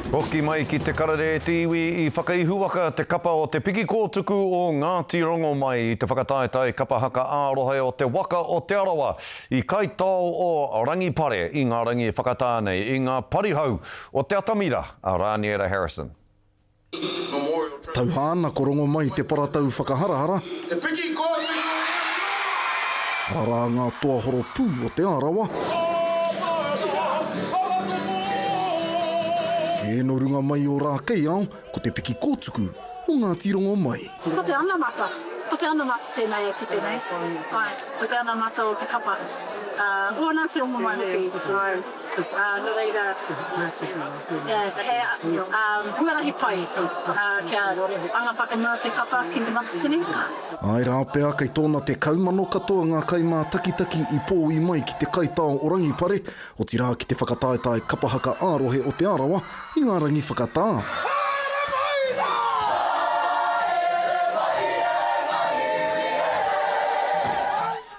Hoki mai ki te karere e te iwi i whakaihuwaka te kapa o Te Piki Kōtuku o Ngāti Rongomai i te whakataetae kapa haka ā-rohe o te waka o Te Arawa i Kaitao o Rangipare i ngā rangi whakatā nei i ngā parihau o te atamira a Rāniera Harrison. Tauhā ana ko Rongomai te paratau whakaharahara. Te piki kōtuku o Ngāti Rongomai! Arā ngā toa horopū o Te Arawa. E nō runga mai o Rākeiao, ko te piki kōtuku o Ngāti Rongomai. Ko te anamata, ko te anamata tēnei e kite nei. Āe, ko te anamata o te kapa. O Ngāti Rongomai hoki. Āe. Nō reira, he huarahi pai kia anga whakamua te kapa ki Te Matatini. Āe rā pea, kei tōna 10,000 katoa ngā kaimātakitaki i pōi mai ki te kaitao o Rangipare, otirā ki te whakataetae kapa haka ā-rohe o Te Arawa i ngā rangi whakatā. Haere mai rā!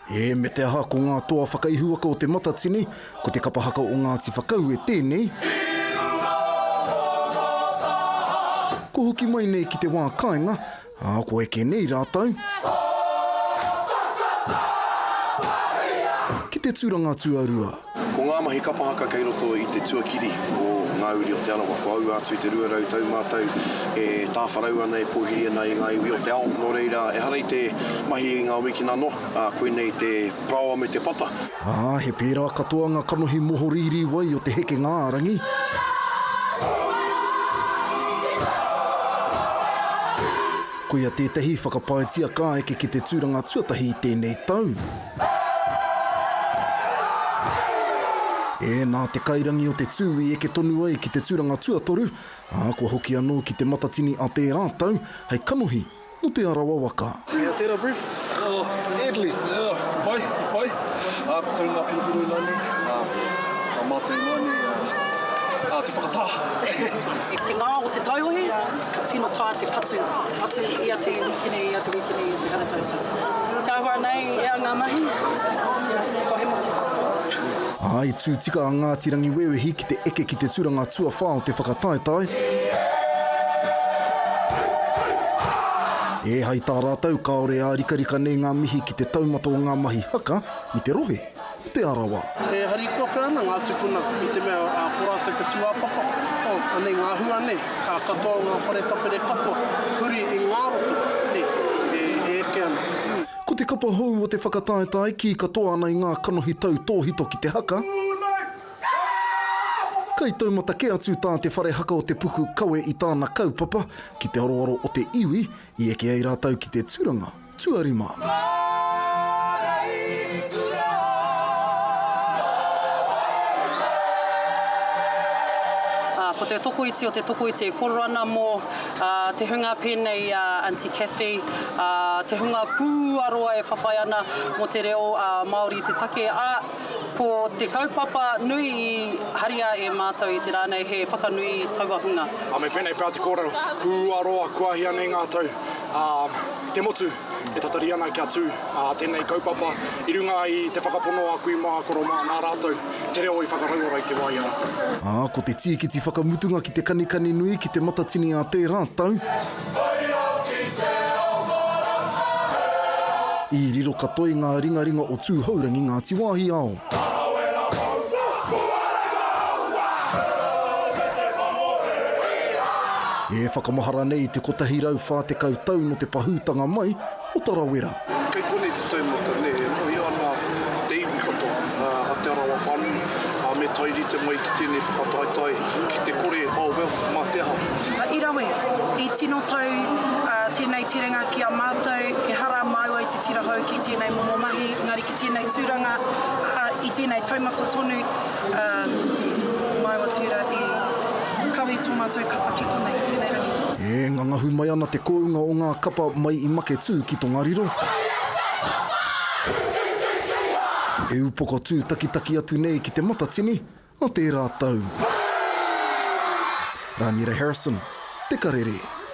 Ē, me te aha ko ngā toa whakaihuwaka o Te Matatini, ko te kapa haka o Ngāti Whakaue tēnei. Kua hoki mai nei ki te wā kāinga, ā, kua eke nei rātou. Ki te tūranga tuarua. Ko ngā mahi kapa haka kei roto i te tuakiri o ngā uri o Te Arawa. Kua aua atu i te 200 tau mātou e tāwharau ana, e pōhiri ana i ngā iwi o te ao. Nō reira, ehara i te mahi i ngā wikina noa, ā, koinei te paraoa me te pata. Ā, he pērā katoa ngā kanohi mohorīrīwai o te hekenga ā-rangi. Koia tētahi whakapaetia ka eke ki te tūranga tuatahi i tēnei tau. E, nā te kairangi o te tū i eke tonu ai ki te tūranga tuatoru, ā, kua hoki anō ki Te Matatini a tērā tau hei kanohi mō Te Arawa waka. Kia tera brief. Deadly. Yeah, pai, i pai. Ā, ko tau ngā piropiro ināianei, ā, tā mātou ināianei, ā, te whakatā. Te ngā o te taiohi, ka tino taea te patu, te patu ia te wikini, ia te wikini, ia te haratau. So, te āhua nei, ea ngā mahi, ia, kua hemo te katoa. Ā, i tū tika a Ngāti Rangiwewehi ki te eke ki te turanga tuawhā o te whakataetae. E hai tā rātou, kāore ārikarika nei ngā mihi ki te taumata o ngā mahi haka i te rohe. o Te Arawa. E harikoa pea ana ngā tūpuna i te mea ko rātou te tūāpapa, oh, anei ngā hua nei, katoa o ngā whare tapere katoa, huri i ngā roto, nē, e eke ana. Ko te kapa hou o te whakataetae kī katoa ana i ngā kanohi tautōhito ki te haka. Kai taumata kē atu tā te whare haka o Te Puku kawe i tāna kaupapa ki te aroaro o te iwi i eke ai rātou ki te turanga. Tuarima. Ko te tokoiti o te tokoiti e kōrero ana mō te hunga pēnei i a Aunty Cathy, te hunga pūaroa e whawhai ana mō te reo Māori te take, ā, ko te kaupapa nui i haria e mātou i te rā nei he whakanui i taua hunga. Ā, me pēnei pea te kōrero, kūaroa, kua hia nei ngā tau, ā, te motu e tatari ana kia tū tēnei kaupapa i runga i te whakapono a kui mā, koro mā, nā rātou te reo i whakarauora i te wā i a rātou. Ā, ko te tīkiti whakamutunga ki te kanikani nui ki te Matatini ā tērā tau. I riro katoa i ngā ringaringa o Tūhourangi Ngāti Wāhiao. E whakamahara nei i te 140 tau nō te pahūtanga mai o Tarawera. Kei konei te taumata, nē, e mōhio ana te iwi katoa, a Te Arawa whānui, ā, me tairite mai ki tēnei whakataetae, ki te kore, oh well, mā te aha. I rawe, i tino tau tēnei terenga ki a mātou, ehara māua i te tira hou ki tēnei momo mahi, engari ki tēnei tūranga, ā, i tēnei taumata tonu, ā, māua tērā i kawe i tō mātou kapa ki konei i tēnei rangi. E ngangahu mai ana te kounga o ngā kapa mai i Maketū ki Tongariro. E upoko tūtakitaki atu nei ki Te Matatini a tērā tau. Raniera Harrison, Te Karere.